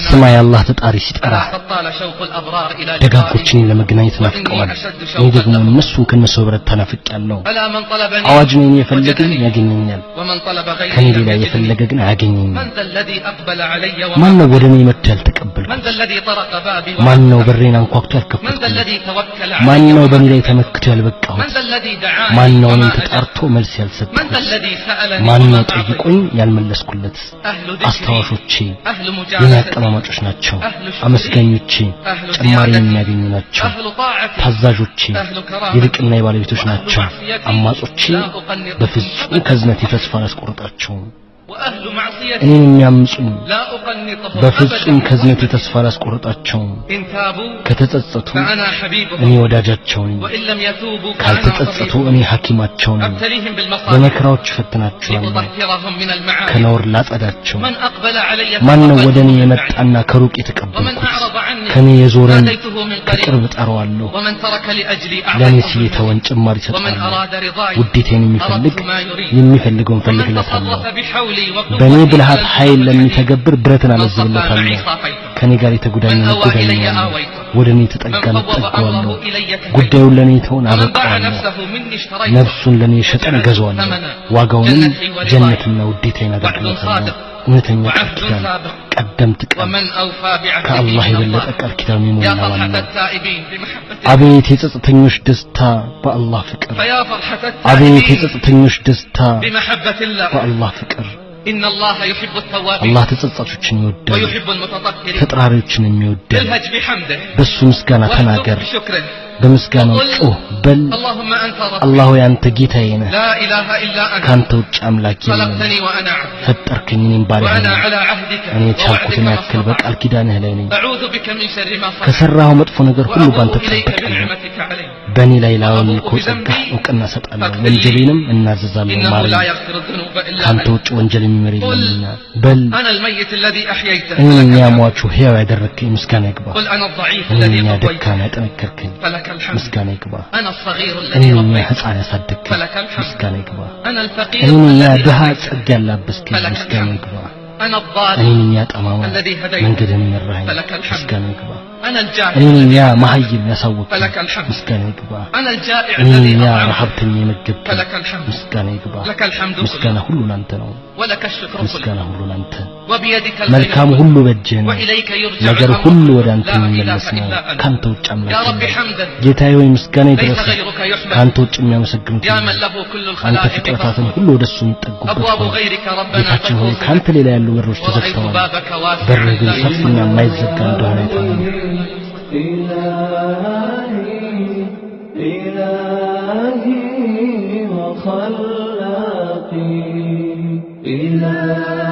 ስማ፣ የአላህ ተጣሪ ሲጠራ። ደጋጎች እኔን ለመገናኘት ናፍቀዋል፣ እኔ ደግሞ እነሱን ከእነሱ ህብረት ተናፍቄያለሁ። አዋጅ ነው፣ እኔን የፈለገኝ ያገኘኛል፣ ከኔ ሌላ የፈለገ ግን አያገኘኝም። ማን ነው ወደ እኔ መጥቶ ያልተቀበልኩት? ማን ነው በሬን አንኳኩቶ ያልከፈትኩት? ማን ነው በእኔ ላይ ተመክቶ ያልበቃሁት? ማን ነው እኔን ተጣርቶ መልስ ያልሰጠሁት? ማን ነው ጠይቆኝ ያልመለስኩለት? አስታዋሾቼ የኔ አቀማማጮች ናቸው። አመስጋኞቼ ጭማሪ የሚያገኙ ናቸው። ታዛዦቼ የልቅና የባለቤቶች ናቸው። አማጾቼ በፍጹም ከዝነቴ ተስፋ አላስቆርጣቸውም። እኔን የሚያምፁኝ በፍጹም ከዝነቴ ተስፋ አላስቆርጣቸውም። ከተጸጸቱ እኔ ወዳጃቸው ነኝ። ካልተጸጸቱ እኔ ሐኪማቸው ነኝ። በመከራዎች እፈትናቸዋለሁ፣ ከነውር ላጸዳቸው። ማን ነው ወደ እኔ የመጣና ከሩቅ የተቀበልኩት? ከኔ የዞረን ከቅርብ እጠራዋለሁ። ለእኔ ሲል የተወን ጭማሪ እሰጠዋለሁ። ውዴታዬን የሚፈልግ የሚፈልገውን እፈልግለታለሁ። በእኔ ብልሃት ኃይል ለሚተገብር ብረትን አለዝብለታለሁ። ከኔ ጋር የተጎዳኘን እጎዳኘዋለሁ። ወደ እኔ የተጠጋን እጠጋዋለሁ። ጉዳዩን ለእኔ የተውን አበቃዋለሁ። ነፍሱን ለእኔ የሸጠን እገዛዋለሁ። ዋጋውንም ጀነትና ውዴታዬን አደርግለታለሁ። እውነተኛ ቃል ኪዳን፣ ቀደምት ቃል፣ ከአላህ የበለጠ ቃል ኪዳን የሞላ ማን ነው? አቤት የጸጽተኞች ደስታ በአላህ ፍቅር! አቤት የጸጽተኞች ደስታ በአላህ ፍቅር! አላህ ተጸጻቾችን ይወዳል፣ ተጥራሪዎችን የሚወዳል። በሱ ምስጋና ተናገር፣ በምስጋናው ጩህ በል። አላህ ሆይ አንተ ጌታዬ ነህ፣ ካንተ ውጭ አምላክ የለም። ፈጠርከኝ፣ እኔም ባሪያህ ነኝ። እኔ የቻልኩትን ያክል በቃል ኪዳንህ ላይ ነኝ። ከሠራኸው መጥፎ ነገር ሁሉ ባንተ እጠበቃለሁ። በእኔ ላይ ላዋልከው ጸጋህ እውቅና እሰጣለሁ፣ ወንጀሌንም እናዘዛለሁ። ማረኝ፣ ካንተ ውጭ ወንጀል የሚምር የለምና። በል፣ እኔ ነኝ ሟቹ ሕያው ያደረግከኝ፣ ምስጋና ይግባ። እኔ ነኝ ደካማ ያጠነከርከኝ፣ ምስጋና ይግባ። እኔ ነኝ ሕፃን ያሳደግከኝ፣ ምስጋና ይግባ። እኔ ነኝ ድሃ ጸጋ ያላበስከኝ፣ ምስጋና ይግባ። እኔ ነኝ ጠማማ መንገድህን የመራኸኝ፣ ምስጋና ይግባ። እኔ ነኝ ያ መሀይም ያሳወቅከኝ፣ ምስጋና ይግባ። እኔ ነኝ ያ ረሀብተኛ የመገብከኝ፣ ምስጋና ይግባ። ምስጋና ሁሉ ላንተ ነው። ምስጋና ሁሉ ላንተ። መልካሙ ሁሉ በእጅህ ነው። ነገር ሁሉ ወደ አንተ የሚመለስ ነው። ካንተ ውጭ አምላክ የለም። ጌታዬ ሆይ ምስጋና ይድረስህ። ካንተ ውጭ የሚያመሰግኑት የለም። አንተ ፍጥረታትን ሁሉ ወደ እሱ የሚጠጉበት ሆይ፣ ጌታችን ሆይ ካንተ ሌላ ያሉ በሮች ተዘግተዋል። በርህ ግን ሰፊና የማይዘጋ እንደሆነ አይተናል። إلهي إلهي وخلاقي إلهي.